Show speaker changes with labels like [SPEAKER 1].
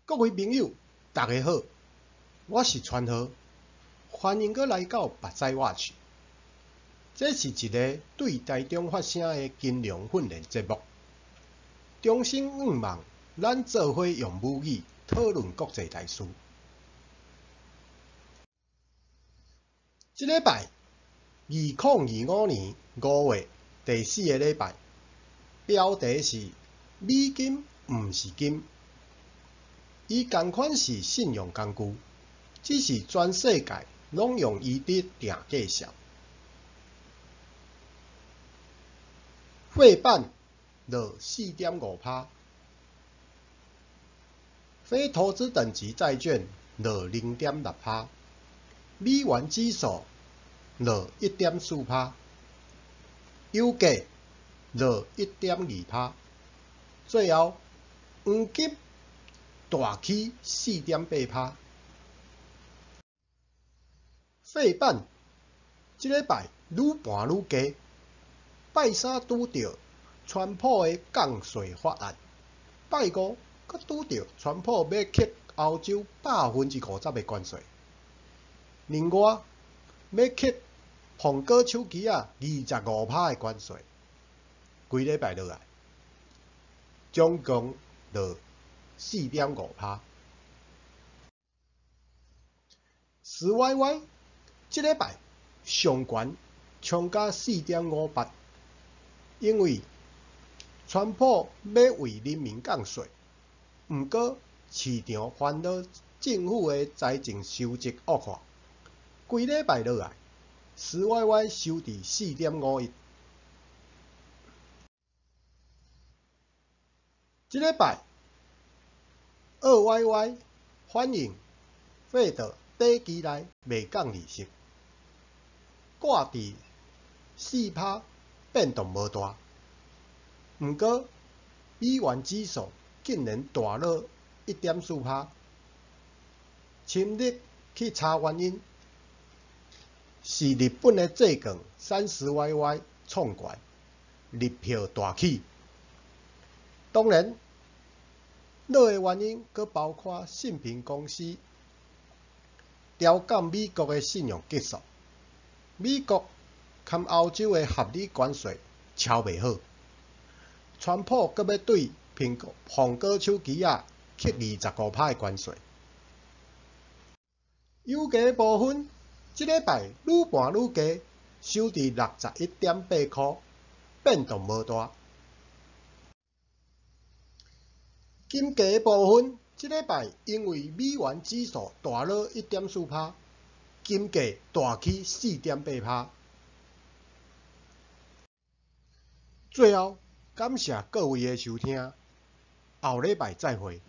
[SPEAKER 1] 各位朋友，大家好，我是川河，歡迎閣來到目屎 Watch。這是一个對台中發聲的金融訓練節目。衷心願望，咱做伙用母語討論國際大事。這禮拜，2025年5月第四个禮拜，標題是美金毋是金。伊仝款是信用工具，只是全世界攏用伊佇定價數。費半落4.5%，非投資等級債券落0.6%，美元指數落1.4%，油價落1.2%，最後黃金大起4.8%。費半這禮拜愈盤愈低，拜三拄著川普的降稅法案，拜五閣拄著川普欲課歐洲50%的關稅，另外欲課蘋果手機仔25%的關稅。規禮拜落來，總共落4.5%。時歪歪，這禮拜上懸衝到4.58，因為川普欲為人民降稅，毋過市場煩惱政府的財政收支惡化。規禮拜落來，時歪歪收佇4.51。這禮拜澳歪歪反映費德短期內袂降利息，掛佇4%變動無大。毋過美元指數竟然大落1.4%。深入去查原因，是日本的債券30YY創懸，日票大起。當然，落的原因閣包括信評公司調降美國的信用級數，美國含歐洲的合理關稅敲袂好，川普閣欲對蘋果手機仔課25%的關稅。油價部分，這禮拜愈盤愈低，收佇61.8箍，變動無大。金價部分，這禮拜因為美元指數大落1.4%，金價大起4.8%。最後，感謝各位的收聽，後禮拜再會。